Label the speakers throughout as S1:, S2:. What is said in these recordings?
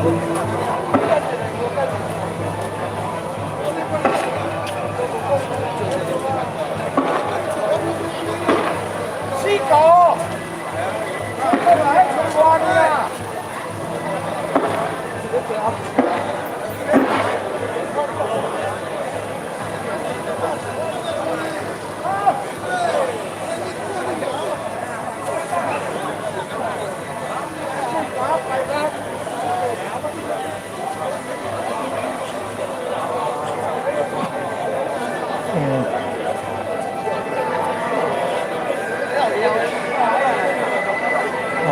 S1: 死狗！死狗來出關啦！
S2: 哦，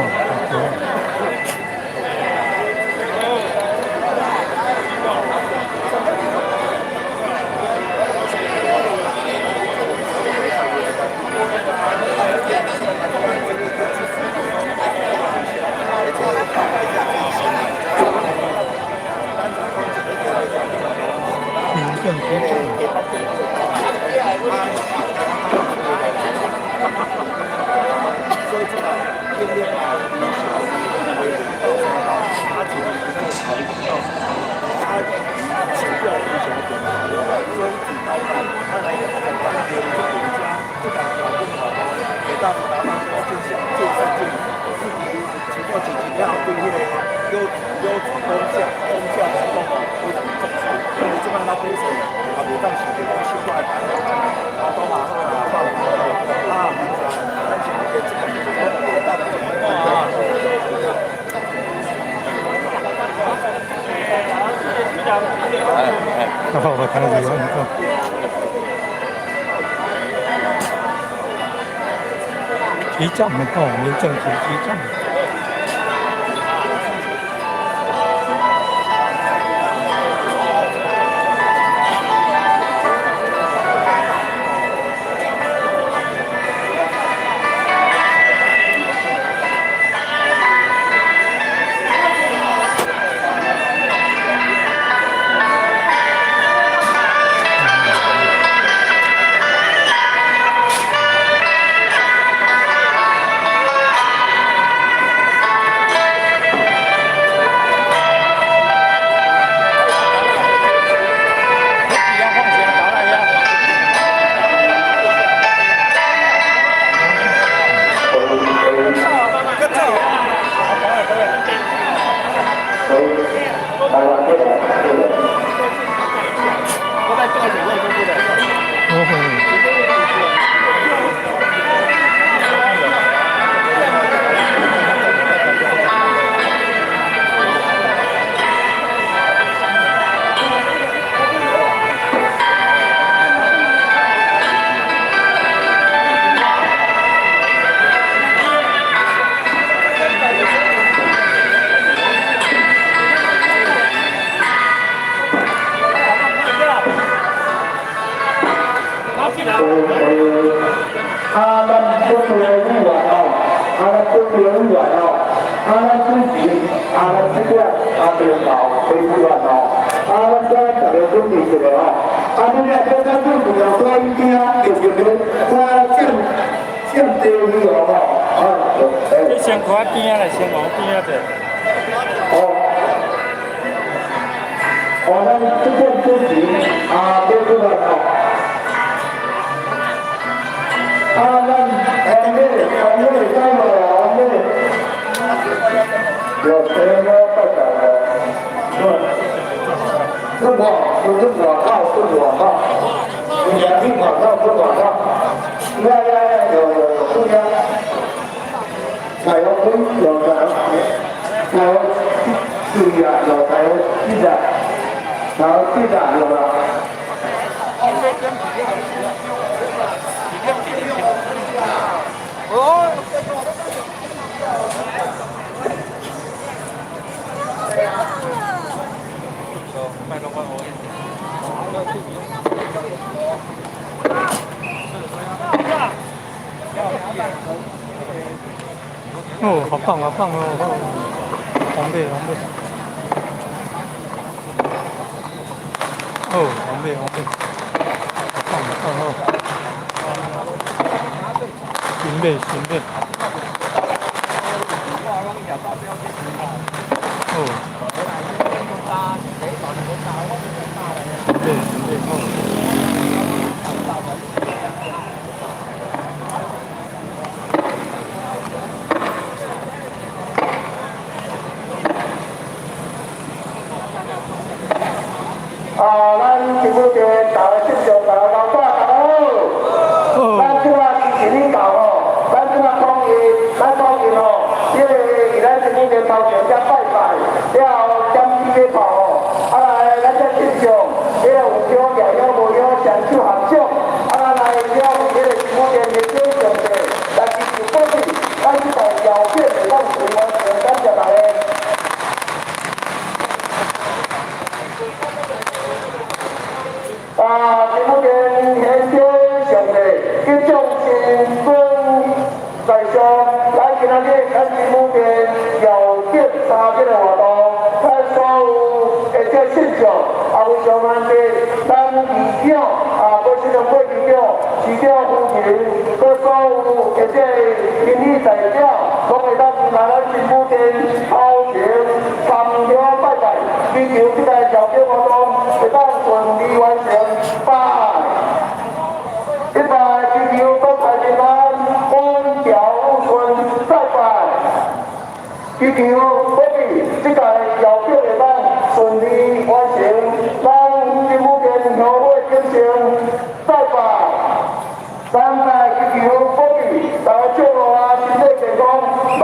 S2: 好。民政局长。哦，睇下如何。局長哦，民政局局長。
S3: 啊，咱國會議員哦，啊，咱國會議員哦，啊，咱主持，啊，咱這個啊，領導會議員哦，啊，咱遮特別準備一個哦，啊，你若要咱主持哦，我已經就我佔佔地位哦，啊，
S2: 你先看邊仔來，先往邊仔者。
S3: 哦，哦，咱這個主持啊，要出來哦。啊，咱王美，王美，在無？王美，有錢我不講的，出外，出外口，出外口，有兩去外口，出外口。呀呀呀，有有有，出家。彩虹有彩虹，彩虹注意啊，有彩虹記得，彩虹記得有了。
S2: 哦，好棒，好棒哦！紅背，紅背。哦，紅背，紅背。好棒，好棒哦！新背，新背。哦。
S3: 咱今仔日咱真武殿绕境三日的活動，咱所有的這信眾也非常難得，咱市長啊，郭新良副市長、市長夫人，閣所有的這民意代表，攏會當來咱真武殿頭前參香拜拜，祈求這個繞境活動會當順利完成。拜一拜祈求國泰民安，風調雨順，再拜祈求保庇這個繞境會當順利完成，咱真武殿香火鼎盛，再拜三拜祈求保庇大家祝樂啊，身體健康，萬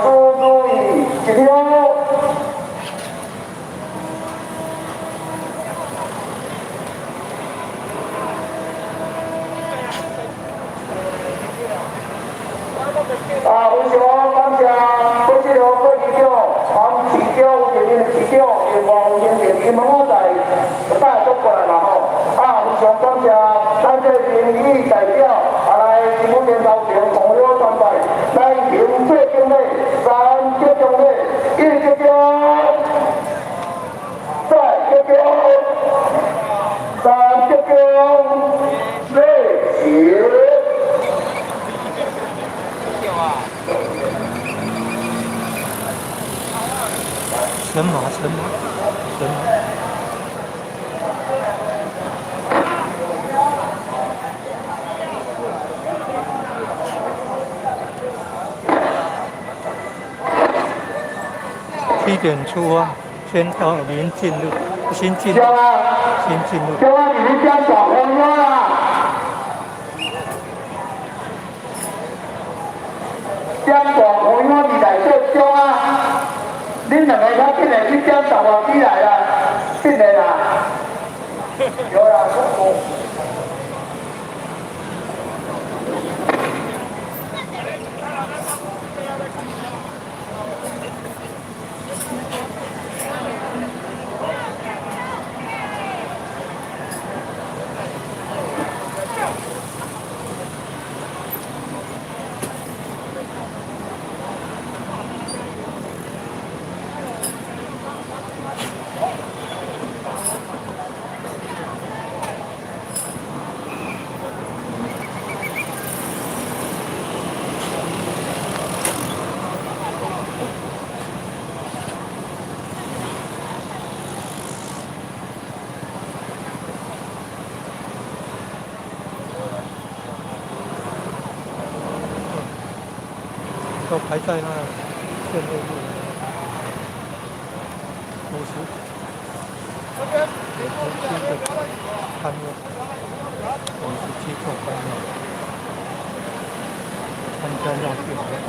S3: 事如意，一香。啊，非常感謝郭志良副市長、黃市長、前任市長、黃英賢，伊們我在帶足過來啦吼。啊，非常感謝咱這民意代表啊來真武殿頭前奉了參拜，來行最敬禮，三鞠躬禮，一鞠躬，再鞠躬，三鞠躬，禮結。
S2: 神馬，神馬，神馬。7點出發，先到臨近路，先進，先進入。
S3: 對啊，你們家小朋友啊！點大朋友佇內底中啊！恁兩个較緊來去點十外起來啦，緊來啦！有啦，我。
S2: 都排在那线路57個攤位，57個攤位參加繞境活動。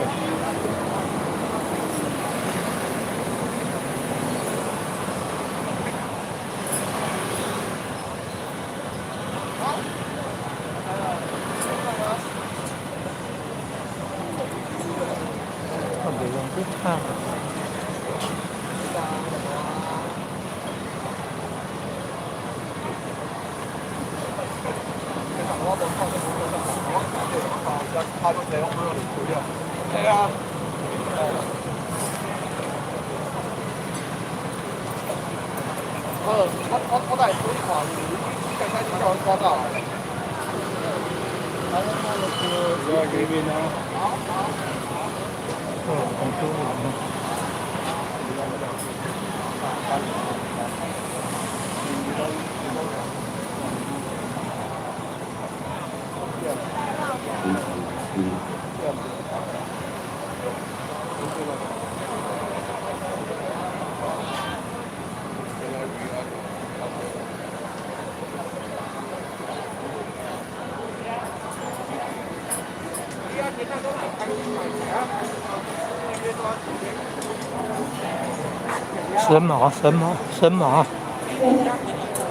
S2: 神馬，神馬，神馬。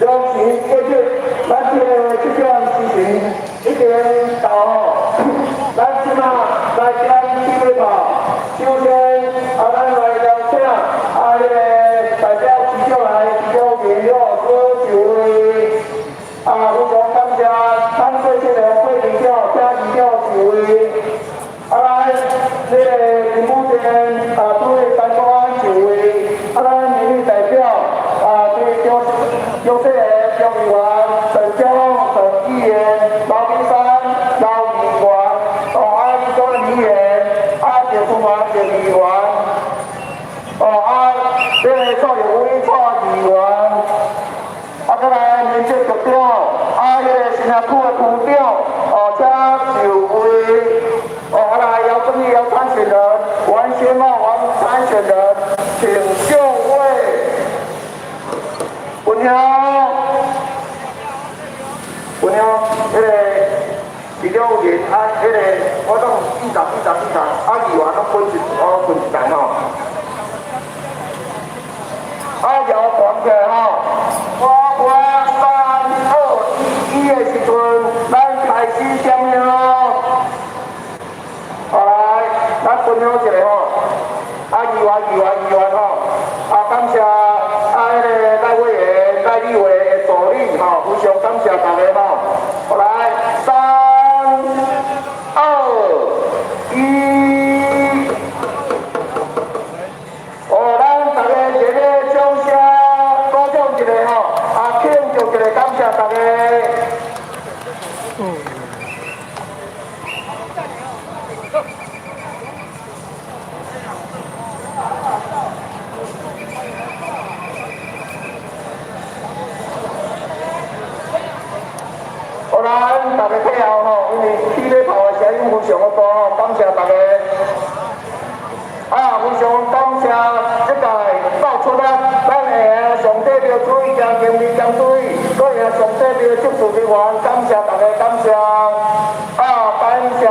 S3: 兩時過去，咱這個這件事情已經到，咱這馬來點指揮炮。首先，啊，咱來邀請啊，彼個代表市長來，市長林老師就位。啊，非常感謝咱這個副市長、請市長就位。啊，來。這個林武店啊，對台灣就位，啊，咱民意代表啊，對中中這個中議員陳忠陳議員、劉金山劉議員，哦，啊，李議員，啊，趙春華趙議員，哦，啊，這個蔡玉輝蔡議員，啊，閣來民政局長，啊，彼個新亞區的區長，哦，請就位，哦，啊來姚正義姚參選人，王先茂王參選人，請就位。分享，分享，彼個市長人啊，彼個我當議長、議長、議長，啊，議員攏分一，我分一層吼。啊，搖懸起來吼，我我三二一的時陣，咱開始點香。好來，咱分享一下吼，啊，議員、議員、議員吼，啊，感謝啊，彼個賴委員、賴立委的助理吼，非常感謝大家吼。好來，三、二、一。哦，咱大家熱烈掌聲鼓掌一下吼，啊，慶祝一下，感謝大家。好，咱大家配合吼，因為起碼炮的聲音非常的大，感謝大家。啊，非常感謝這屆鬥出力，咱會上帝廟水加經理江水，閣會上帝廟執事人員，感謝大家，感謝，啊，感謝。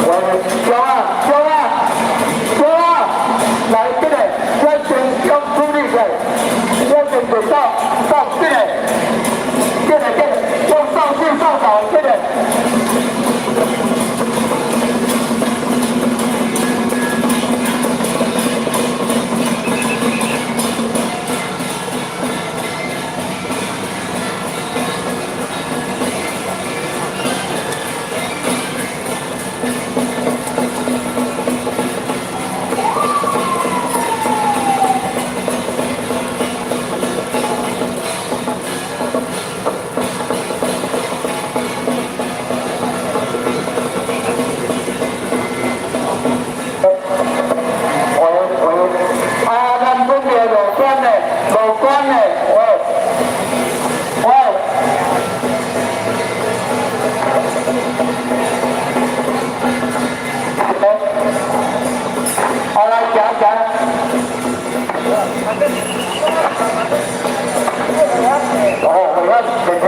S3: 喂，小啊，小啊，小啊，來這個，我先將處理起來，我先就到到這個，這個這個，用掃帚掃掃這個。喂喂，啊，咱本地路關的，路關的，喂喂。好，來講講。哦，回來，等下。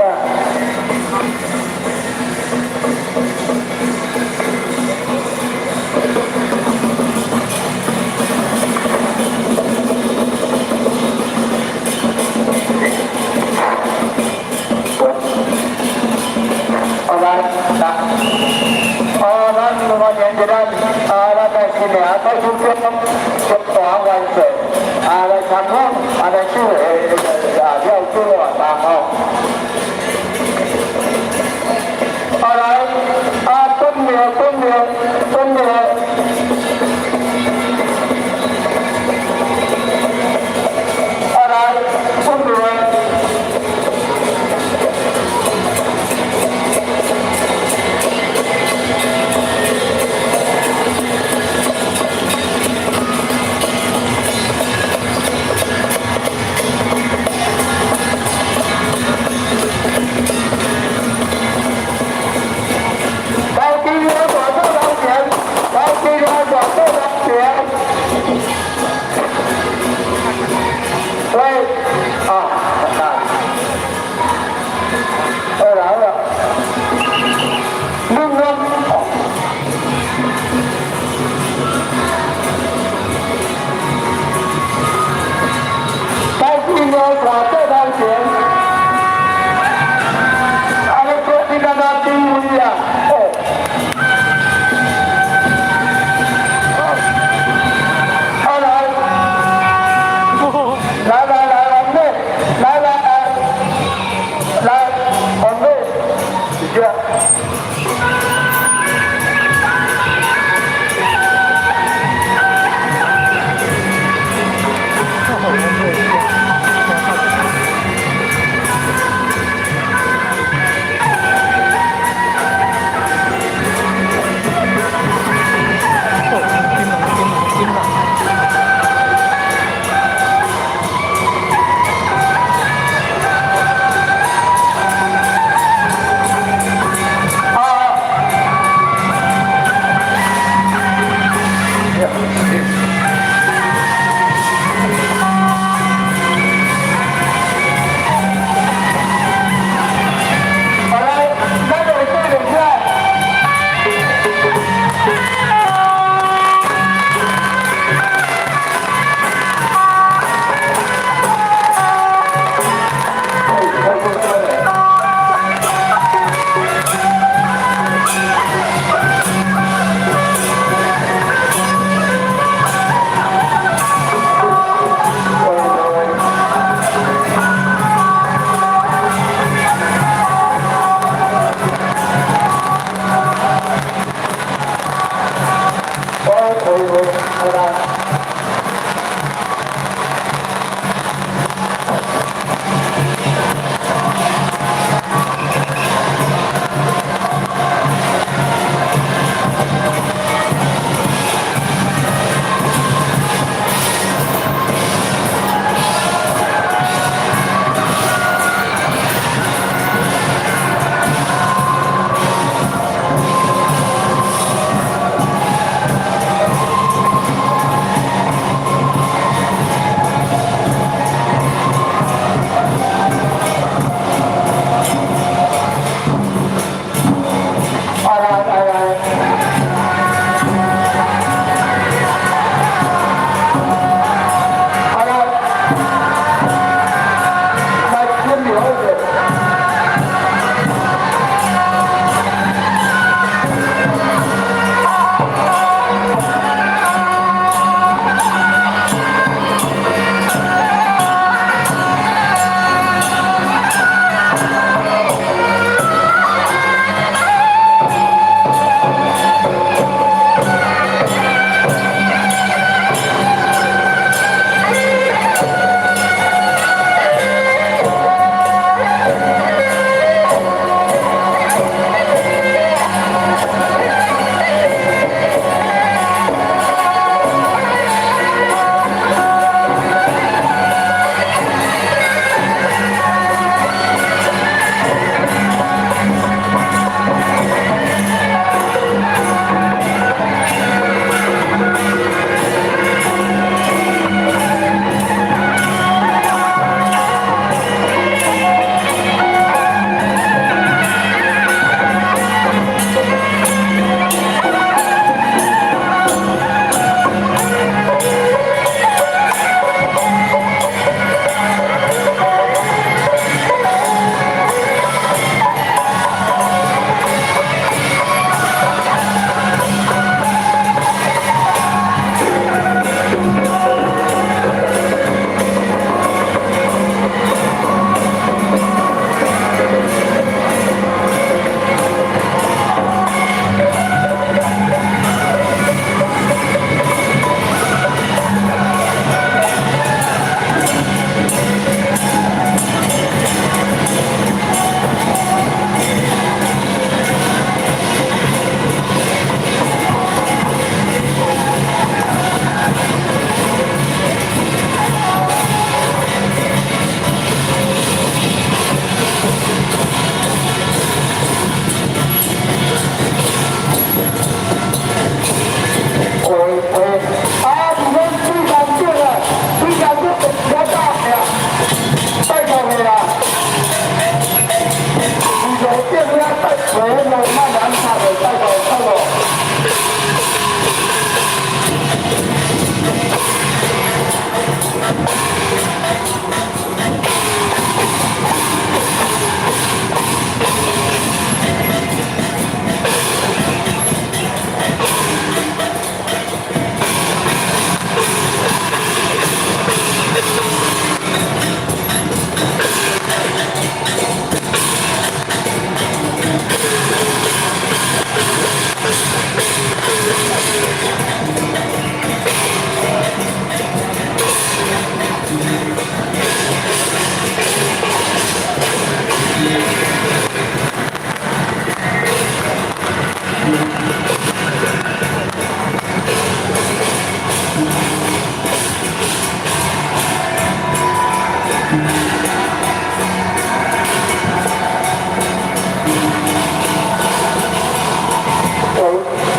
S3: 好來，來，啊，咱我年紀咱啊，咱在新年在出中中華萬歲，啊，來參訪，啊，來手的啊，廖主任吼。啊來，啊，準備準備準備。啊來，準備。高低有大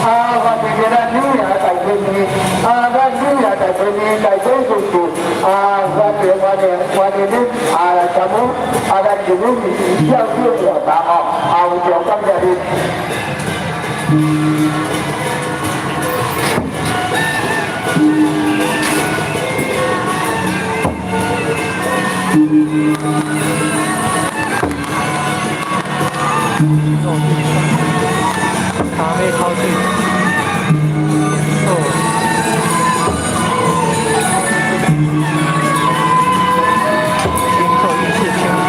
S3: 啊，歡迎咱女兒大闺女，啊，咱女兒大閨女大姐叔叔，啊，歡迎歡迎歡迎恁啊來參與，啊，咱今日是孝敬活動哦，啊，有誠感謝恁。
S2: 落地窗，咖啡超市，哦。清透意识清透。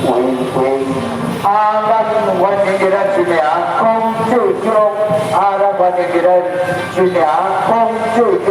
S3: 為會。啊，咱歡迎咱新名孔志忠，啊，咱歡迎咱新名孔志忠。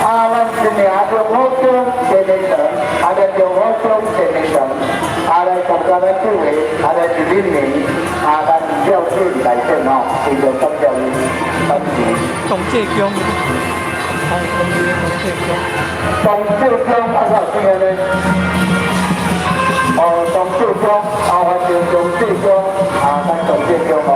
S3: 啊，咱新名中好中前面層，啊，咱中好中前面層，啊，來參加咱這位，啊，來是李明，啊，咱廖俊來選吼，非常感謝伊支持。
S2: 董志強，啊，董志強。
S3: 董志強啊，啥姓呢？哦，董志強，啊，歡迎董志強，啊，咱董志強吼。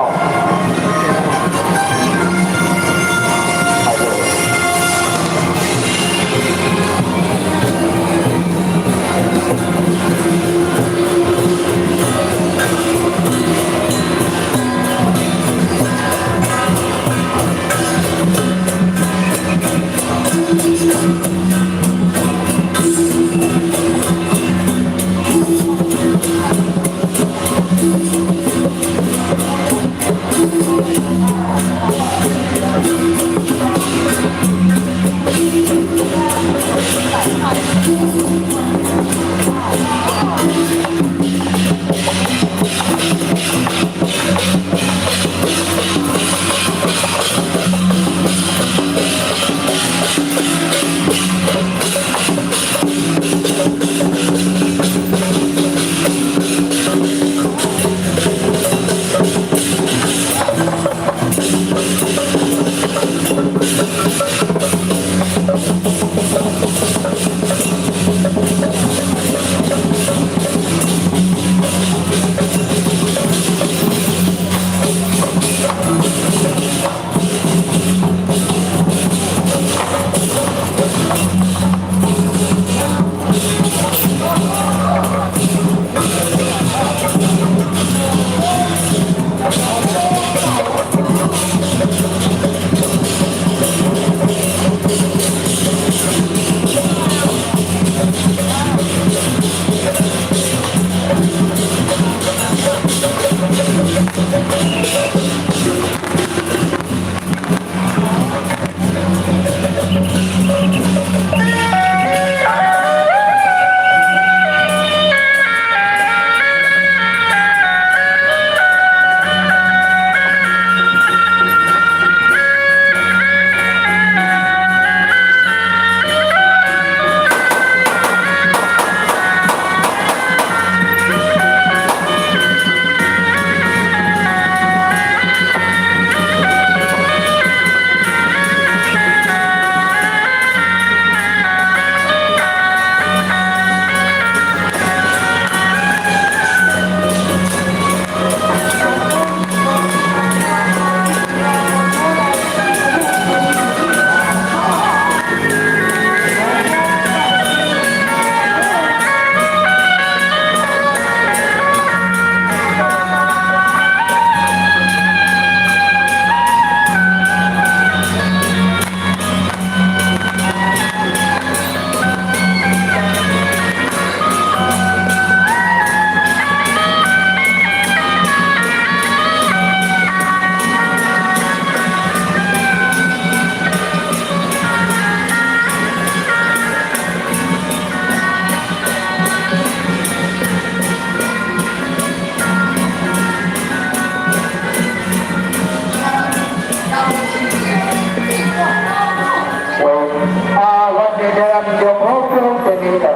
S3: 啊，歡迎咱中好宮第二層，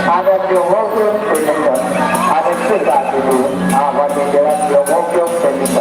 S3: 啊，咱中好宮第二層，啊，咱世界一流，啊，歡迎咱中好宮第二層。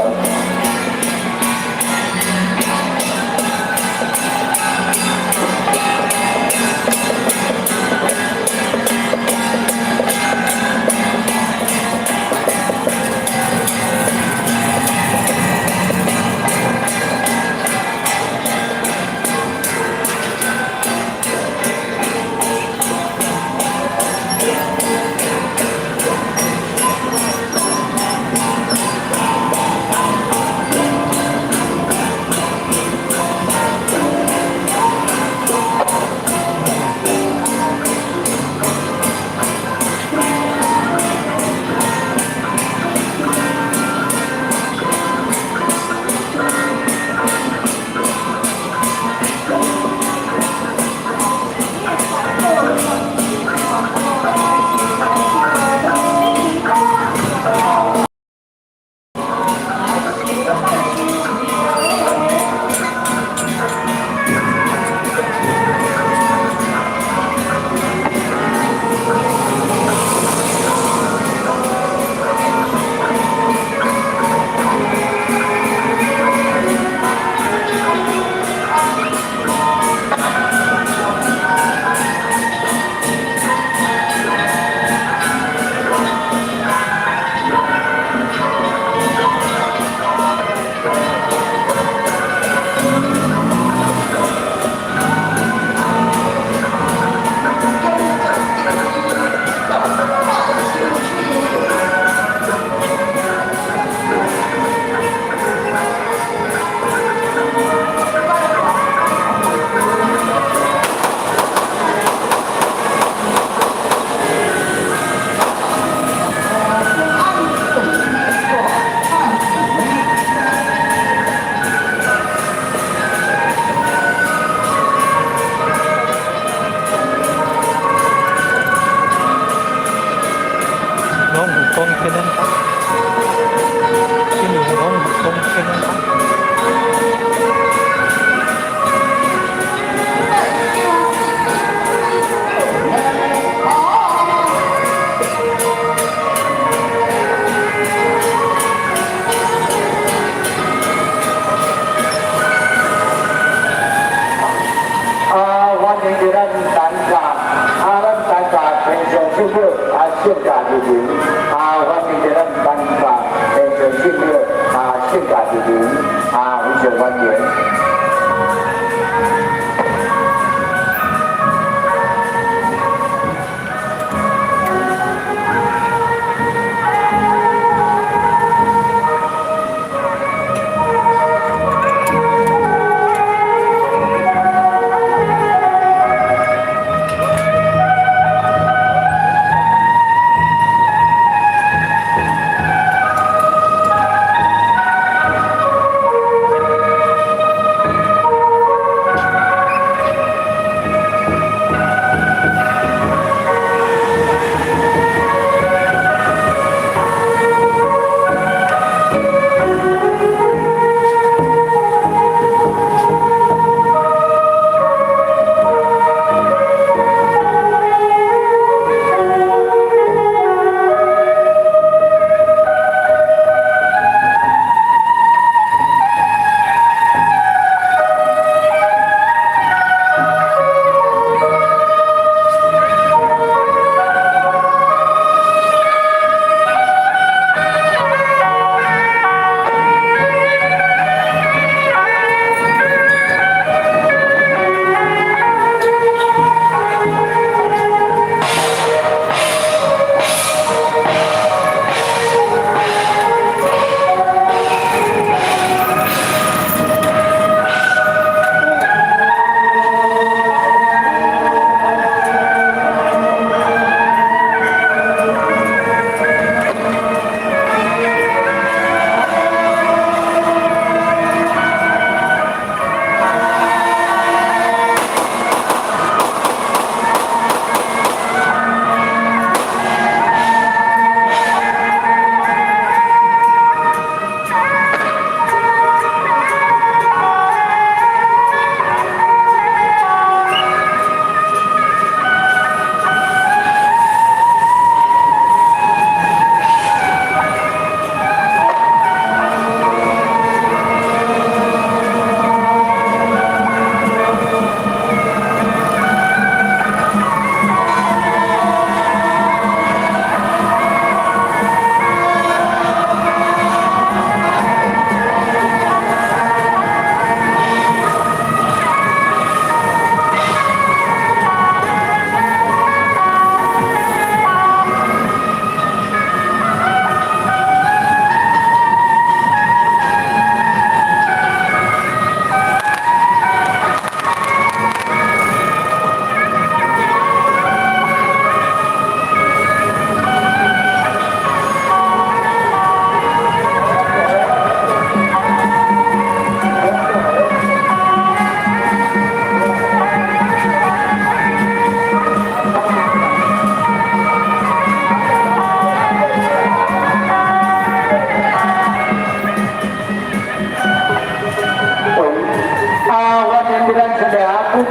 S2: 攏有講天恩，今年攏有講天恩。
S3: 啊，歡迎咱單家，啊，咱單家平常辛苦，啊，性價如雲，啊，歡迎咱單家平常辛苦，啊，性價如雲，啊，非常歡迎。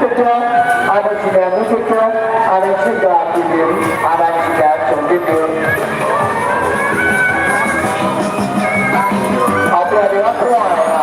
S3: 得獎，啊，咱一領女得獎，啊，咱七個提名，啊，咱一領上得獎。後壁就較看的啦。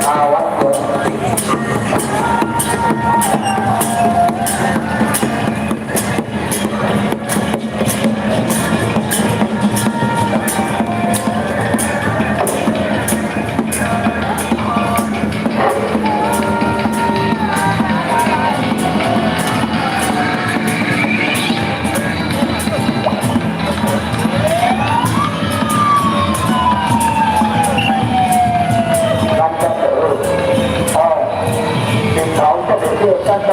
S3: 啊，完成。咱才就好。哦，鏡頭特別叫簡單。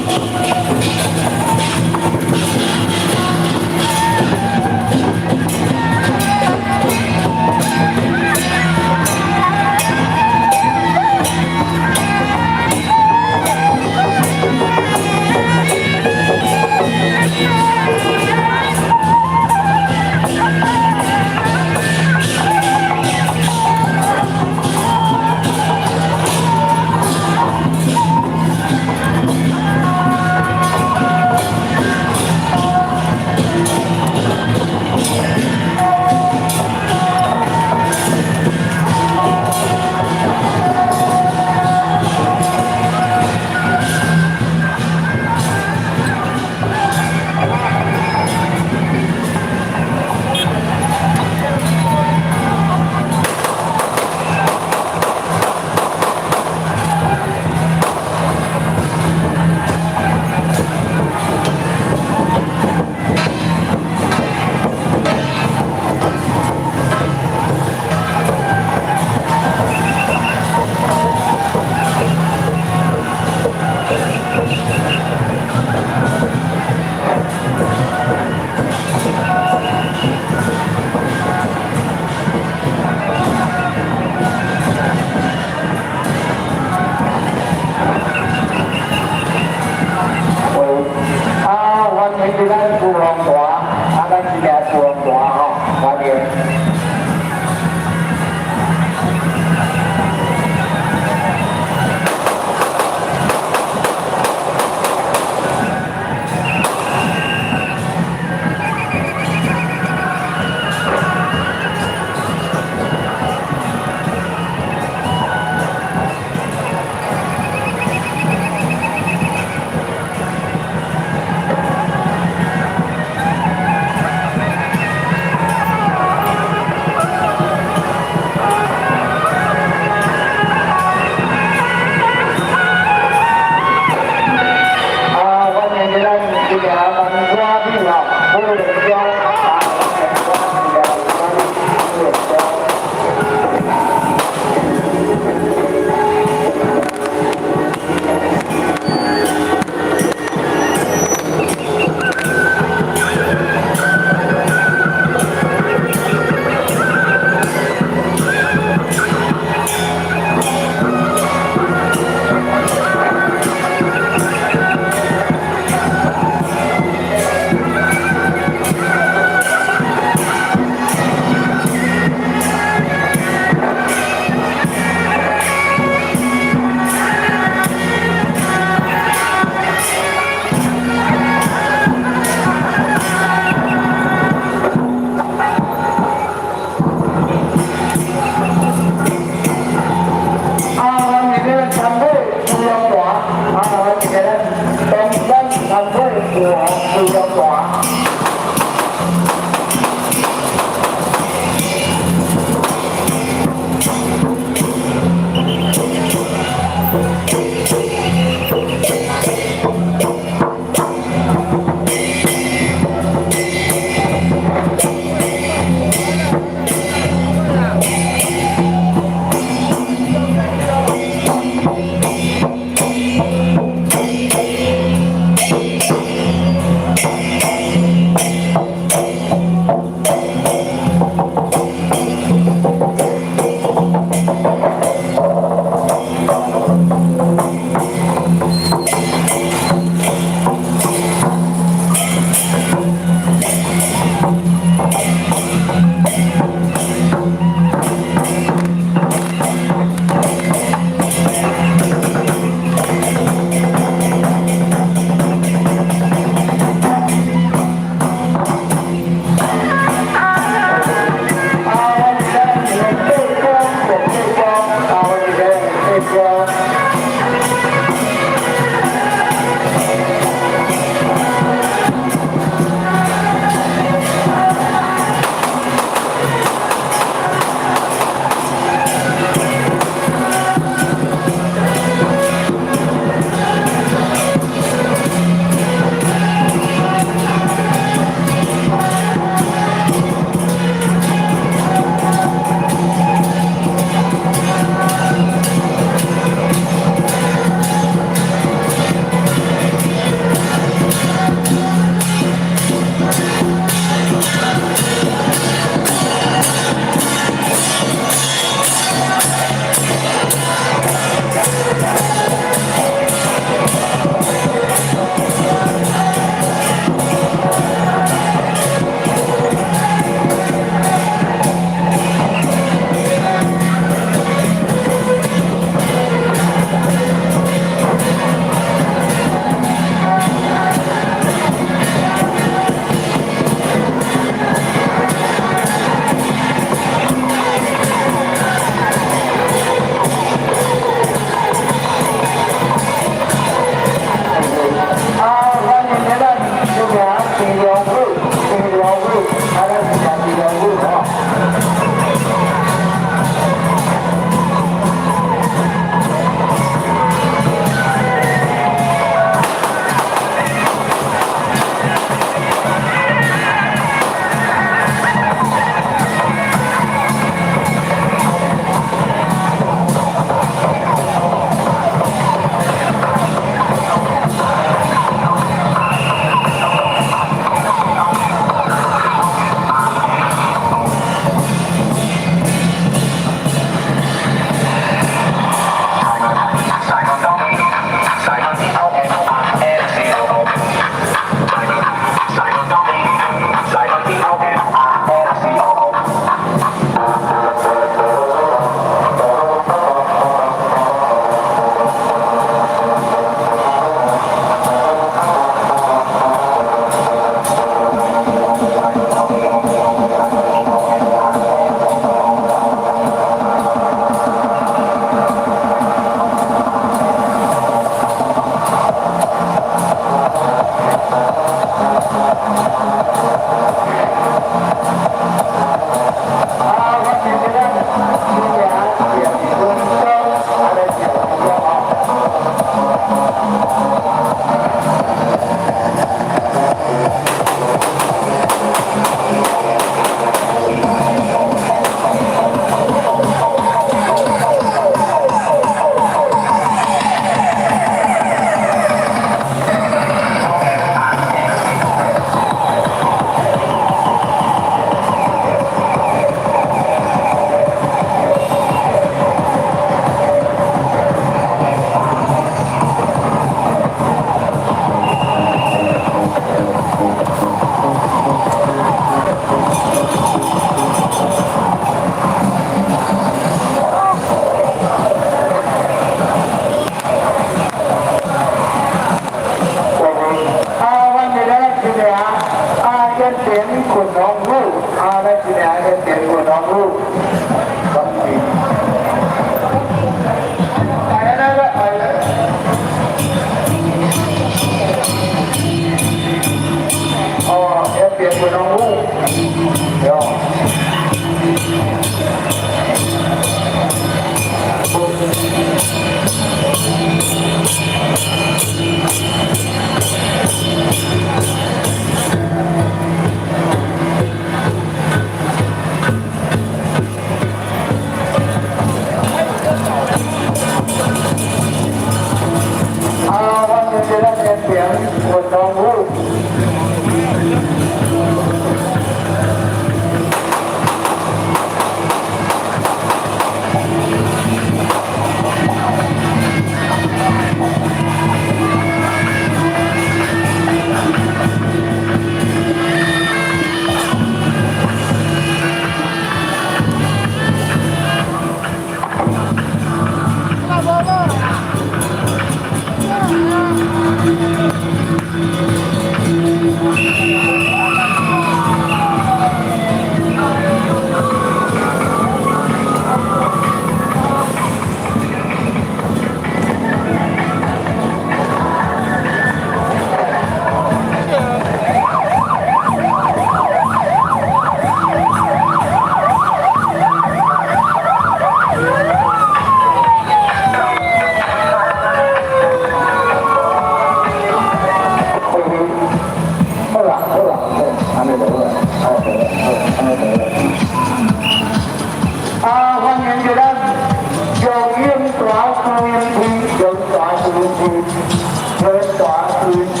S3: 天大尊敬，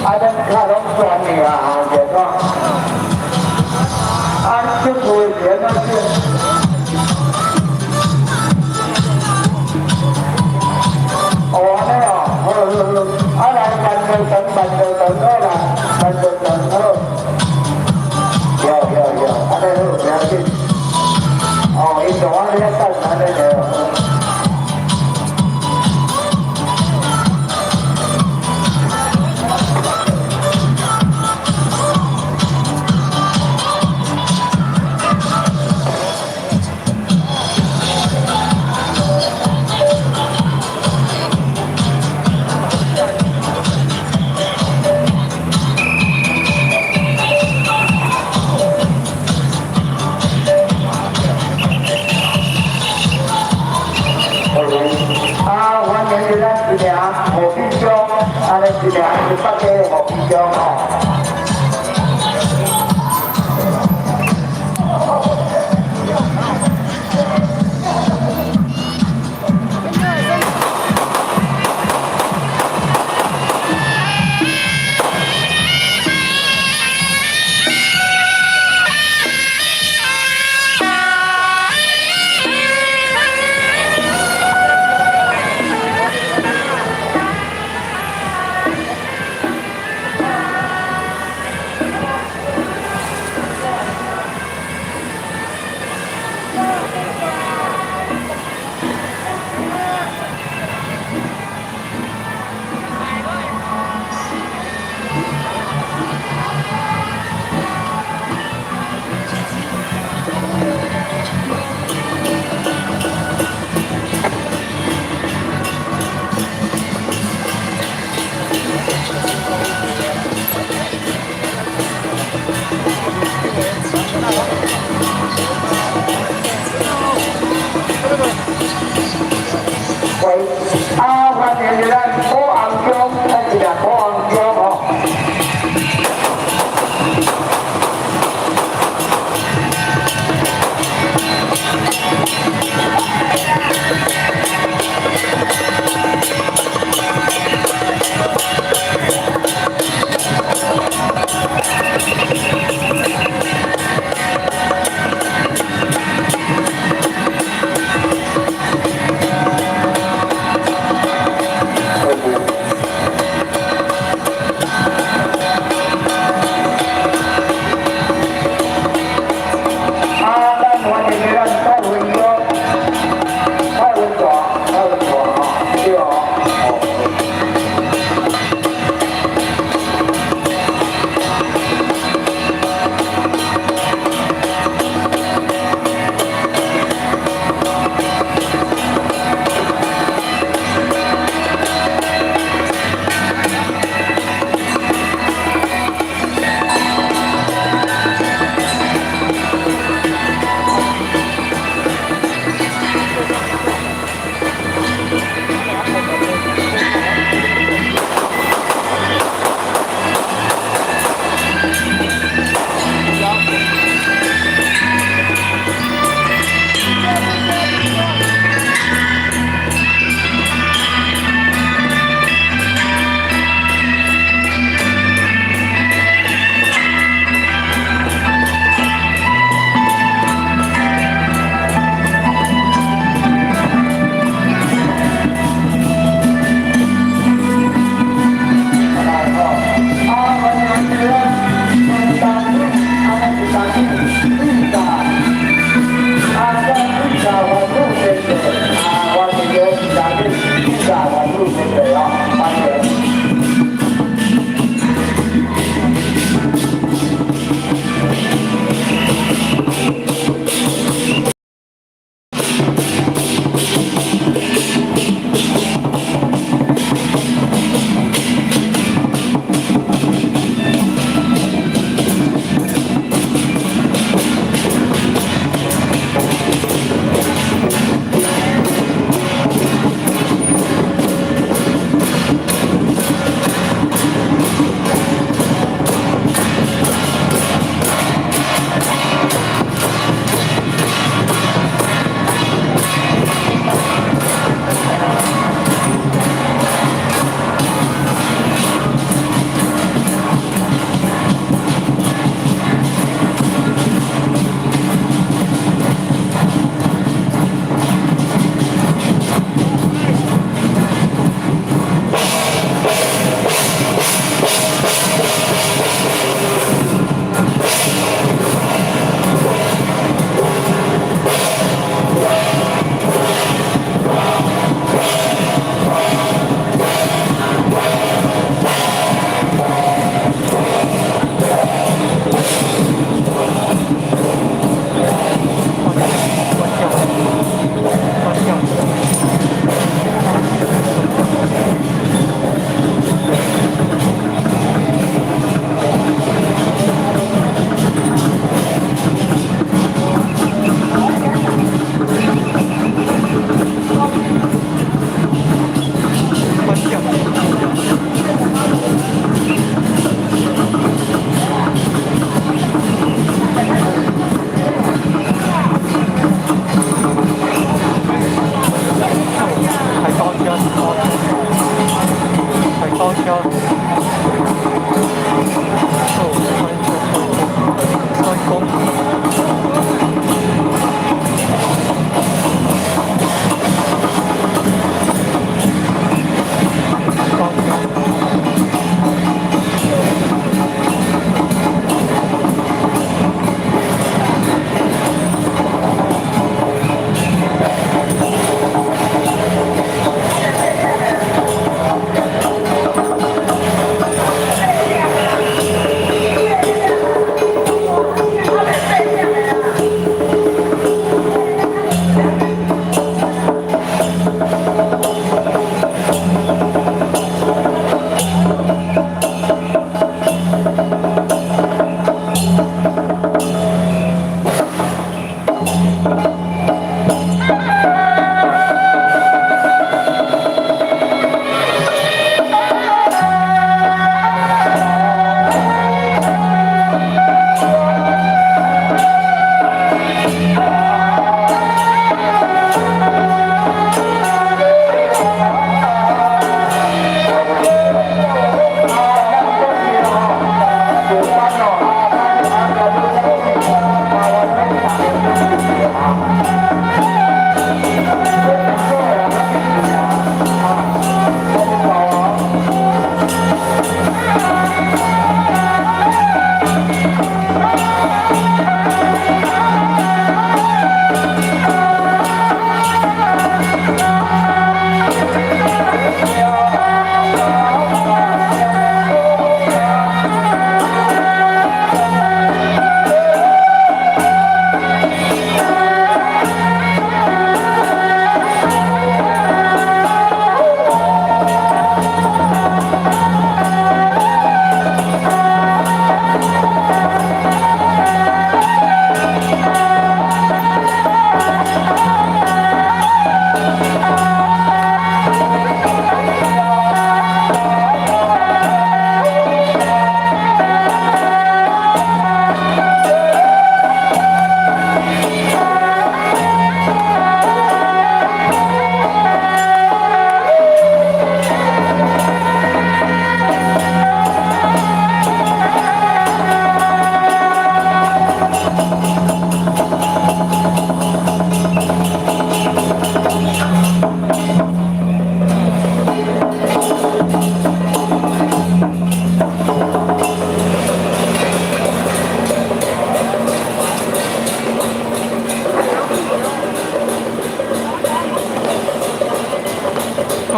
S3: 啊，咱較攏專業啊，是怎？啊，這部是安怎？哦，按呢哦，好好好，啊來萬壽等，萬壽等好啦，萬壽等好。有有有，按呢好，不要緊。哦，伊就按呢等，按呢就。啊，歡迎你咱一名何必章，啊，咱一名100個何必章吼。喂，啊，歡迎你咱保安鄉，咱一名保安鄉吼。啊，咱歡迎你咱蔡文哥，蔡文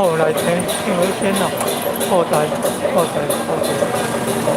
S2: 哦，來聽聽好先咯，好在好在好在。哦。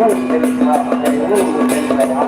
S3: 五第五第五吼。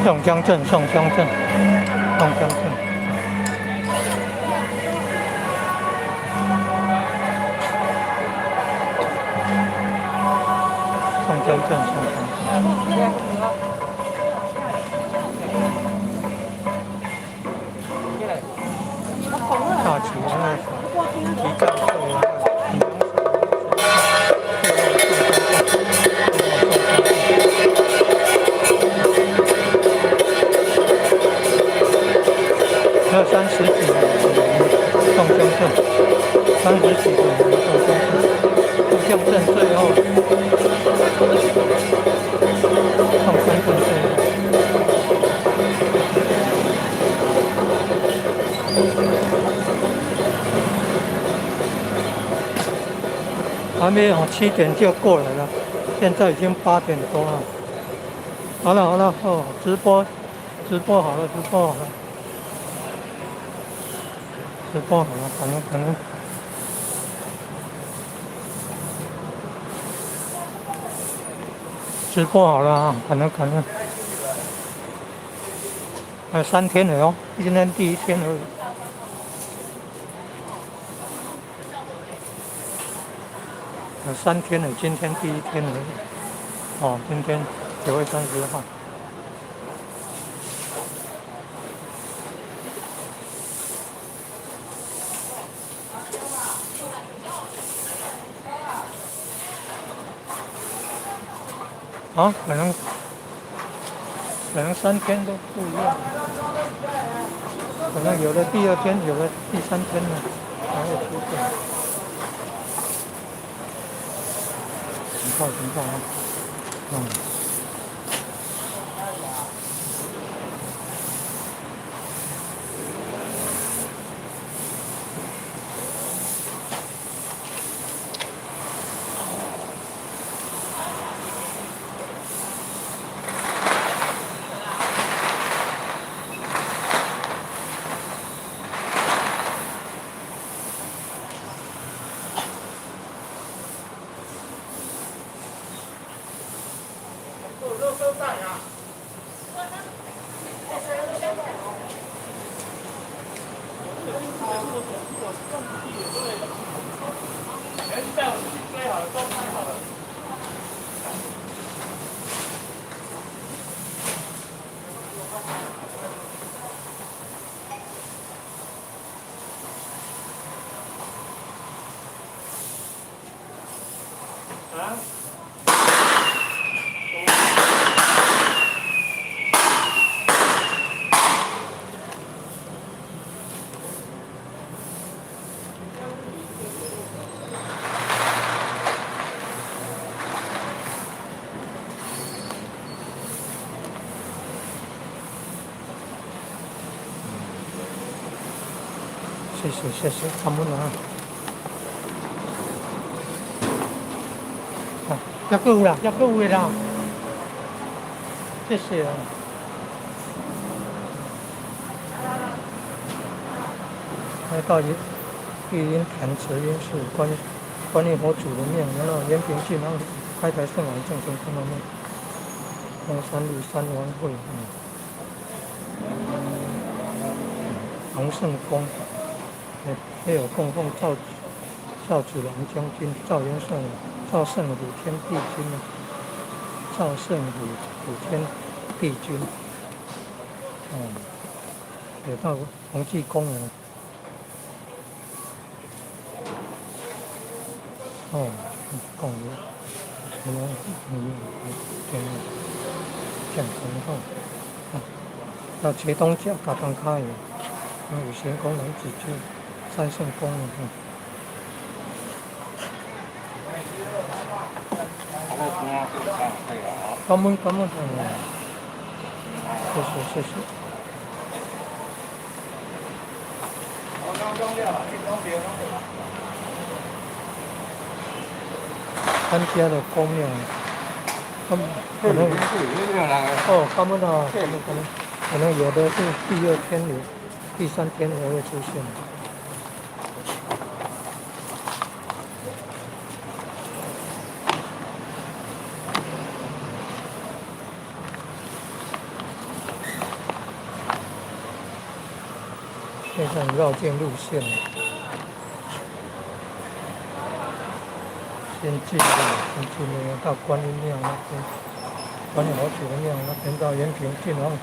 S2: 宋江镇，宋江镇，宋江镇。宋江镇，宋江镇。大旗二手，提战还有三十几个人，宋江镇，三十几个人，宋江镇，宋江镇最后，宋江镇最后。还沒有7點就過來了，現在已經8點多了。好了好了，哦，直播，直播好了，直播好了。直播好了，可能可能直播好了啊，可能可能還有3天了哦，今天第一天而已。有三天了，今天第一天而已。哦，今天9月30號。啊，可能3天都不一樣，可能有的第二天，有的第三天呢，才會出現。情況情況啊，嗯。謝謝謝謝，感恩啊！啊，抑閣有啦，抑閣有的啦，謝謝啊！來到玉音壇慈音寺觀音佛祖的廟，然後延平郡王開台聖王正成公的廟，東山路三王會，洪聖宮。也有供奉趙子龍將軍、趙元聖、趙勝虎天地君啊，趙勝虎虎天地君，哦，有到同濟公啊，哦，供有，什麼？嗯，講很好，啊，到茄東家甲東卡有，五行宮龍子就。三聖宮嗯。感恩感恩，嗯，謝謝謝謝。參加的宮廟，他們可能哦，他們啊，他們可能有的是第二天有，第三天才會出現。現在繞境路線，先進入到觀音廟那邊，觀音佛祖的廟那邊到延平郡王府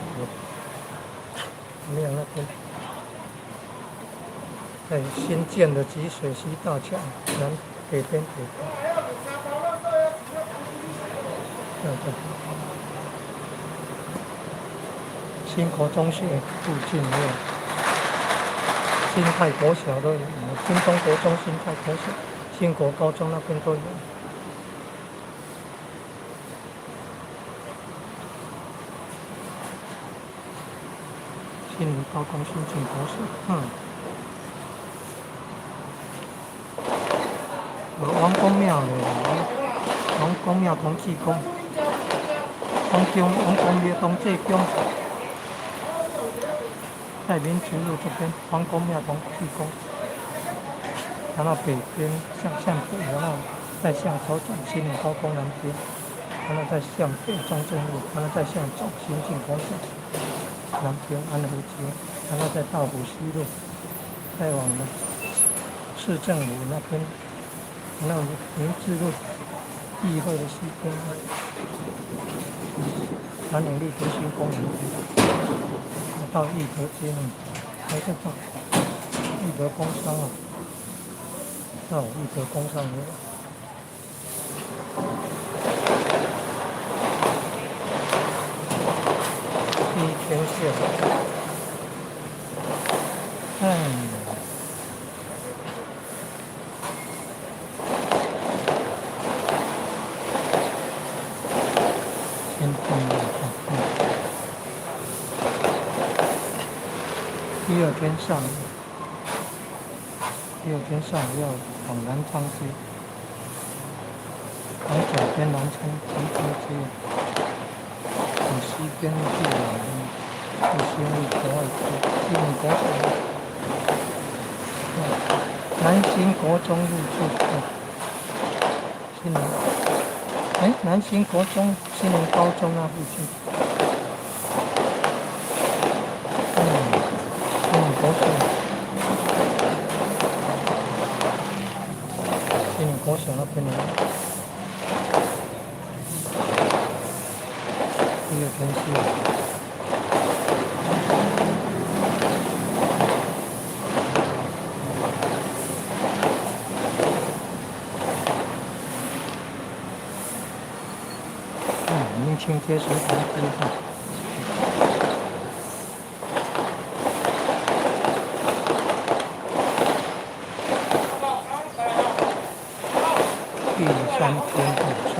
S2: 廟那邊，在新建的集水溪大橋南北邊北邊，對。新國中學附近也有。新泰國小都有，新中國中、新泰國小、新國高中那邊都有。新林高工、新景國小，嗯。有王公廟的，王公廟同濟宮，王公王公廟同濟宮。在民族路這邊，黃公廟同濟公，然後北邊向北，然後再向左轉新林高工南邊，然後再向北中正路，然後再向左新進國小南邊安和街，然後再到虎溪路，再往市政府那邊，然後明治路議會的西邊，南永綠中心公園到義德街，還是到義德工商啊，到義德工商。第一天下午，哎，先定一下，第二天上午，第二天上午要往南昌街，往左邊南昌街，往西邊去往去新立國外區，新民國小，南新國中路去，新民，哎，南新國中、新民高中那附近，新民國小，新民國小那邊的。第二天是。明清街水塘街。第三天晚上。